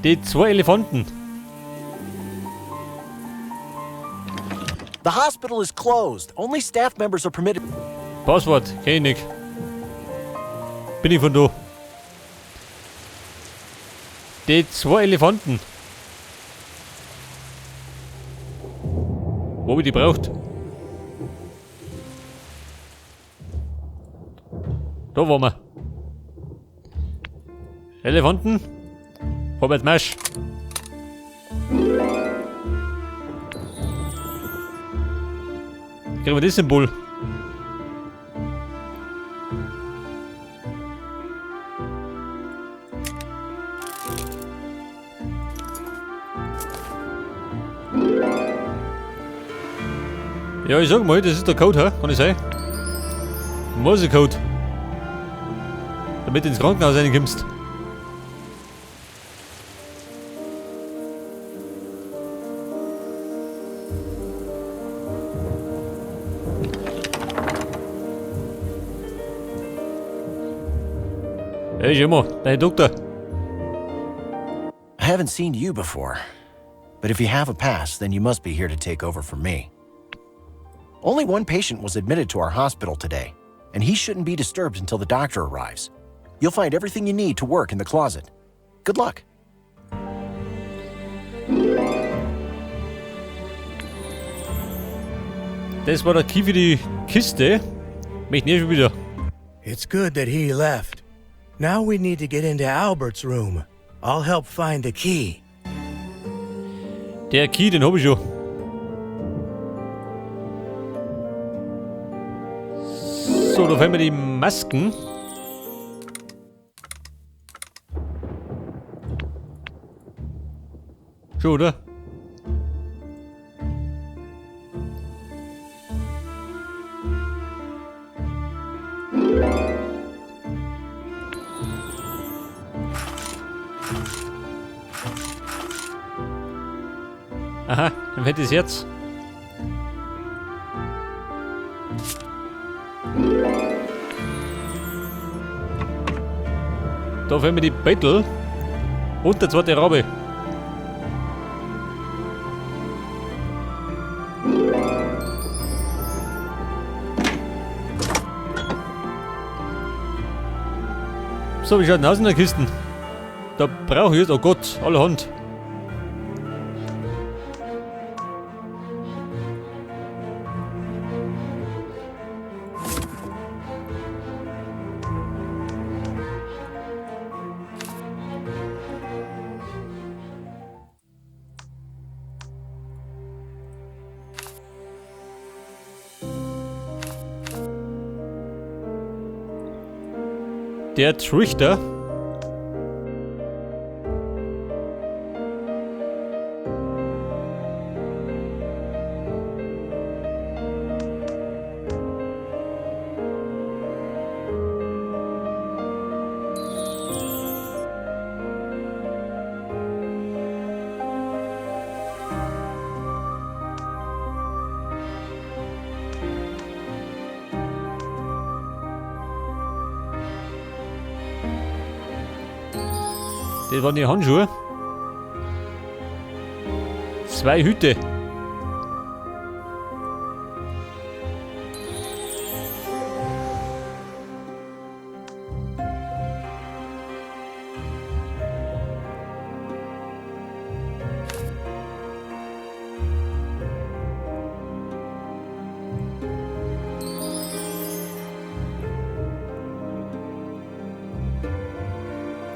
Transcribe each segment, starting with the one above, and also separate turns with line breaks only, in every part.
Die zwei Elefanten.
The hospital is closed. Only staff members are permitted.
Passwort, kenn ich nicht. Bin ich von da. Die zwei Elefanten. Wo hab ich die braucht? Da waren wir. Elefanten. Vorwärts Marsch. Kriegen wir das Symbol? Ja, ich sag mal, das ist der Code, hä? Kann ich sein? Morsecode. Damit du ins Krankenhaus reinkommst. Hey, Jimmo, dein Doktor.
I haven't seen you before. But if you have a pass, then you must be here to take over from me. Only one patient was admitted to our hospital today, and he shouldn't be disturbed until the doctor arrives. You'll find everything you need to work in the closet. Good luck.
Das war der Key für die Kiste. Möchte nicht schon wieder.
It's good that he left. Now we need to get into Albert's room. I'll help find the key.
Der Key, den hab ich schon. So, da finden wir die Masken. Schon, oder? Aha, dann hätte ich's jetzt. Da fehlen mir die Bettel und der zweite Rabe. So, wie schaut denn aus in der Kiste? Da brauche ich jetzt, oh Gott, allerhand. Der Trichter. Das waren die Handschuhe. 2 Hüte.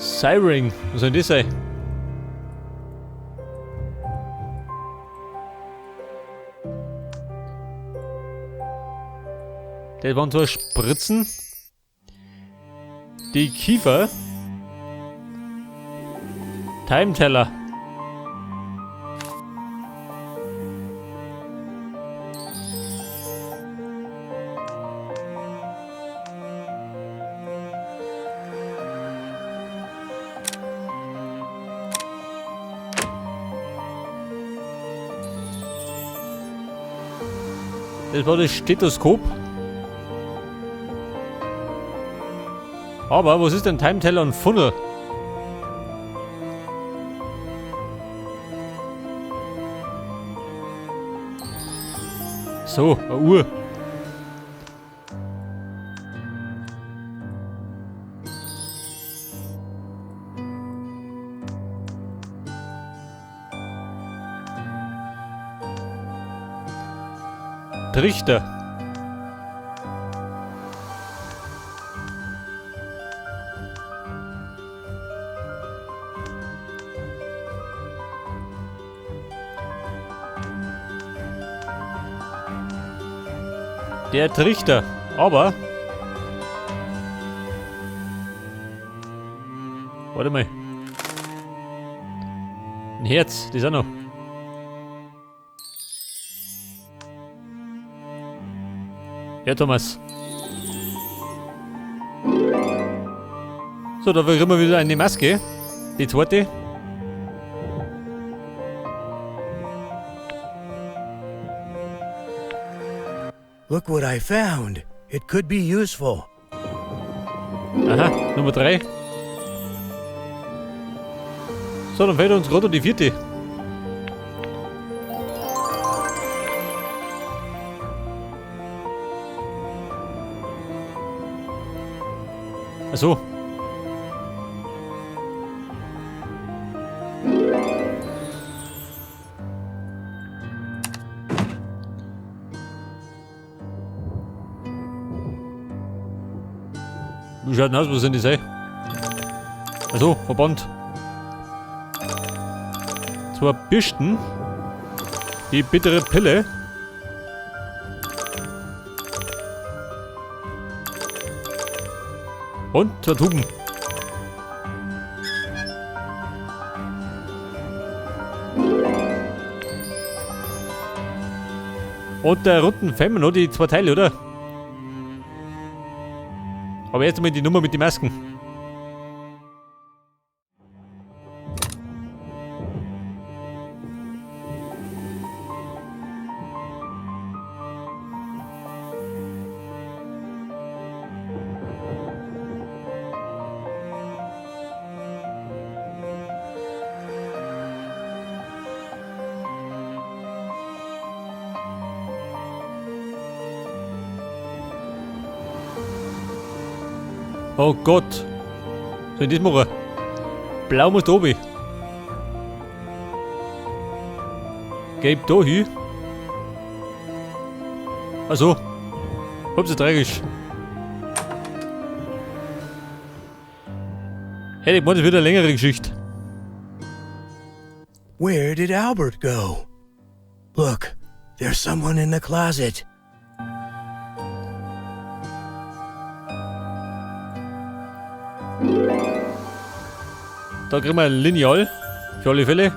Siren, was soll denn das sein? Das waren zwei Spritzen. Die Kiefer. Time Teller. Das war das Stethoskop. Aber was ist denn Time Teller und Funnel? Achso, eine Uhr. Trichter. Der Trichter, aber... Warte mal. Ein Herz, das ist auch noch. Ja, Thomas. So, da kriegen wir wieder eine Maske. Die zweite.
Look what I found. It could be useful.
Aha, Nummer 3. So, dann fehlt uns gerade noch die vierte. Achso. Wie schaut denn aus? Was sind die sei? Achso, Verband. Zwei Bürsten. Die bittere Pille. Und zwei Tuben. Und der runden fehlen mir noch die zwei Teile, oder? Aber jetzt mal die Nummer mit den Masken. Oh Gott. Soll ich das machen? Blau muss da oben. Gelb da hin. Achso. Halb so tragisch. Hey, ich meine, das wird eine längere Geschichte.
Where did Albert go? Look, there's someone in the closet.
Da kriegen wir ein Lineal. Für alle Fälle.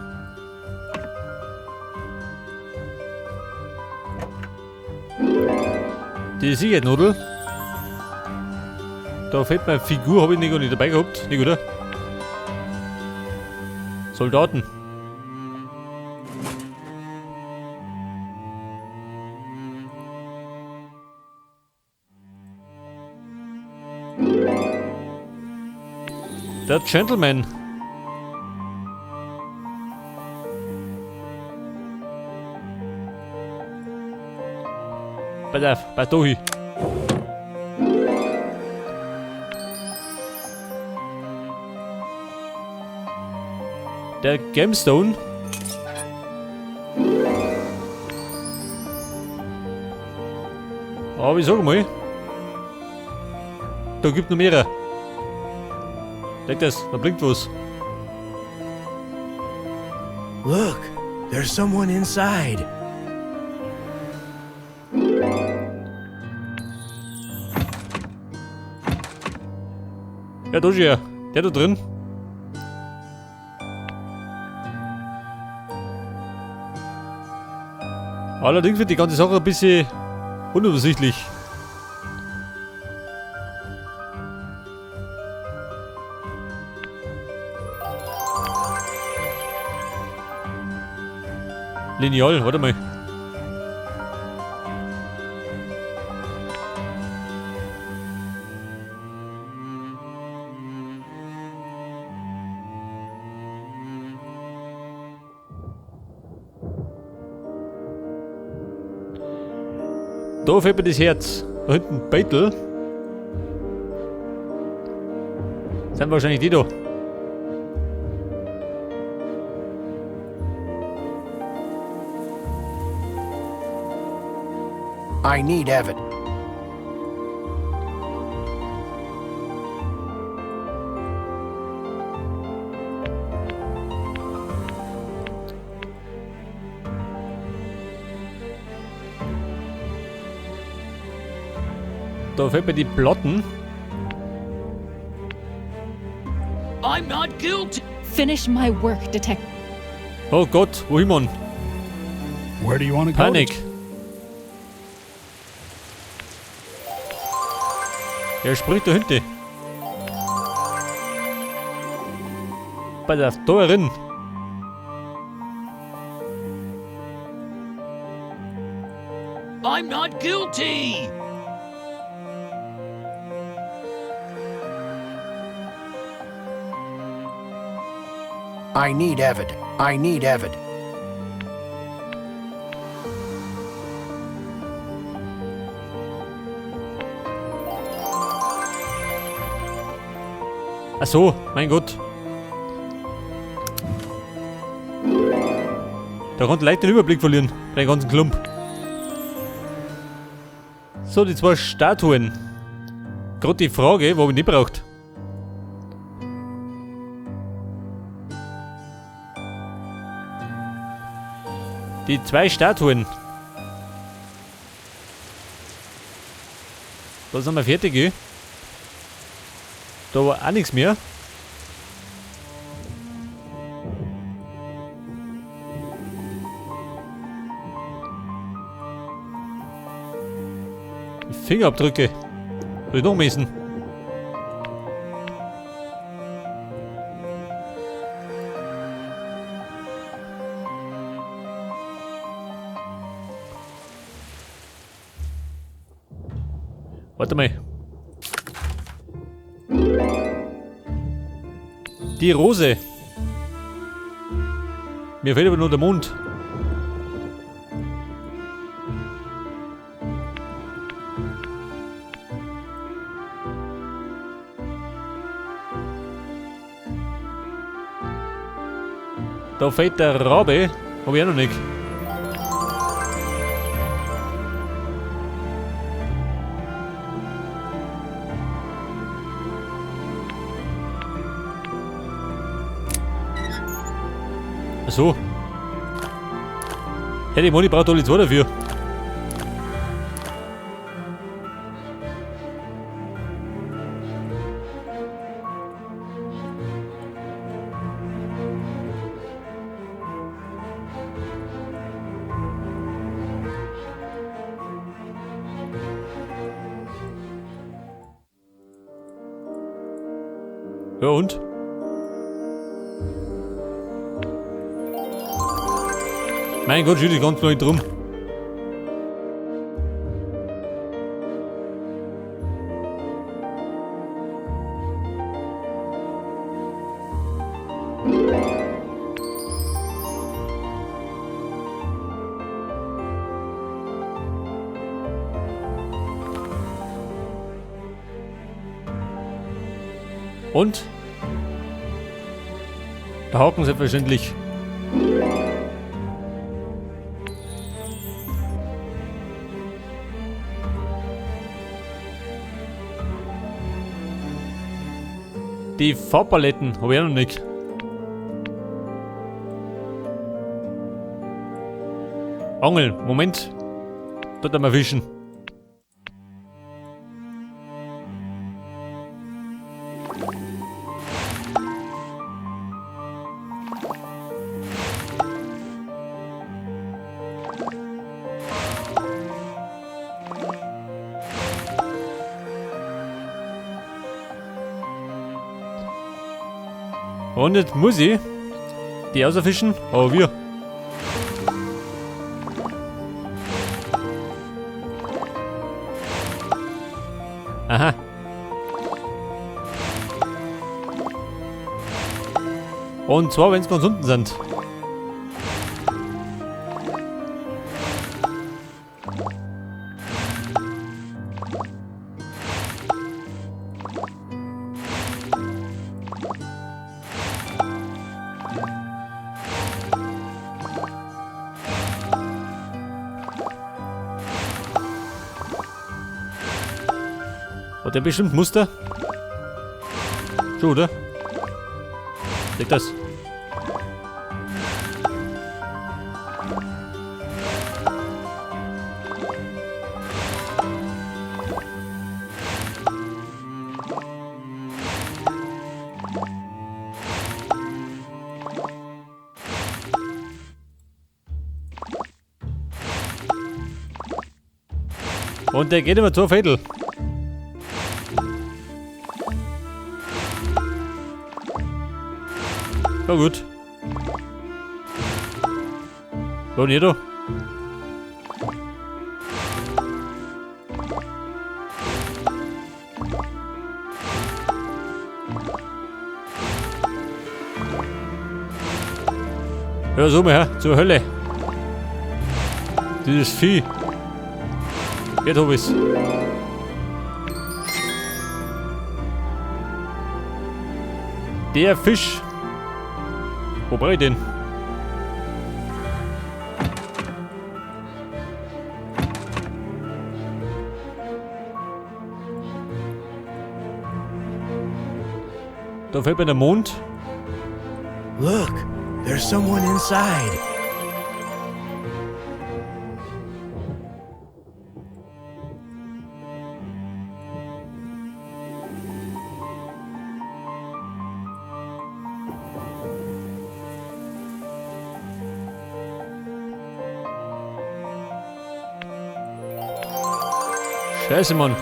Die Sicherheitsnadel. Da fehlt mir eine Figur, hab ich nicht gar nicht dabei gehabt. Nicht, oder? Soldaten. Der Gentleman. Pass auf, pass da hin. Der Gemstone. Aber ich sag mal, da gibt noch mehrere. Leg das, da blinkt was.
Look, there's someone inside.
Ja, da ist er. Der da drin. Allerdings wird die ganze Sache ein bisschen unübersichtlich. Lineal, warte mal. Da fehlt mir das Herz. Da hinten Beitel. Sind wahrscheinlich die da.
I need Evan.
Da fehlt mir die Platten.
I'm not guilty.
Finish my work, Detective.
Oh Gott, wohin, Mann?
Where do you want to go?
Panik. Er spricht da hinten. Bei der Torin.
I'm not guilty.
I need Evid. I need Evid.
Ach so, mein Gott. Da konnte leicht den Überblick verlieren, bei dem ganzen Klump. So, die zwei Statuen. Gerade die Frage, wo ich die braucht. Die zwei Statuen. Da sind wir fertig, gell? Da war auch nichts mehr. Die Fingerabdrücke. Soll ich noch messen? Warte mal. Die Rose. Mir fehlt aber nur der Mund. Da fehlt der Rabe. Hab ich auch noch nicht. Ach so. Hey, die Moni braucht alle zwei dafür. Ja und? Mein Gott, steht die ganze Leute drum. Und? Der Haken selbstverständlich. Die Farbpaletten hab ich auch noch nicht. Angel, Moment. Dort einmal fischen. Und jetzt muss ich die auserfischen, aber wir. Aha. Und zwar, wenn's ganz unten sind. Hat der bestimmt Muster? Schon, oder? Leg das. Und der geht immer zur Fädel. Na gut. So, und hier da? Hör so mal her, zur Hölle. Dieses Vieh. Jetzt hab ich's. Der Fisch. Wo brauch ich den? Da fällt mir der Mond.
Look, there's someone inside.
Scheiße, Mann.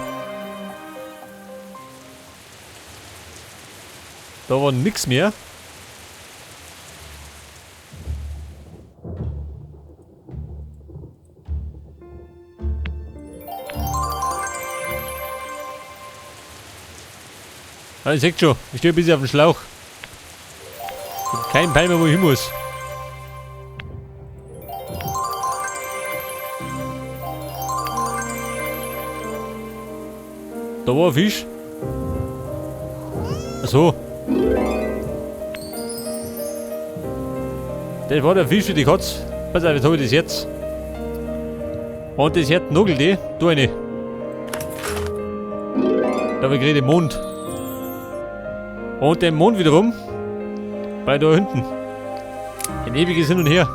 Da war nix mehr. Ah, ihr seht schon, ich stehe ein bisschen auf dem Schlauch. Ich hab keinen Peil mehr, wo ich hin muss. Da war ein Fisch. Ach so. Das war der Fisch für die Katze. Pass auf, jetzt hab ich das jetzt. Und das Herz nagelt die. Da rein. Da hab ich gerade den Mond. Und den Mond wiederum. Bei da hinten. Ein ewiges Hin und Her.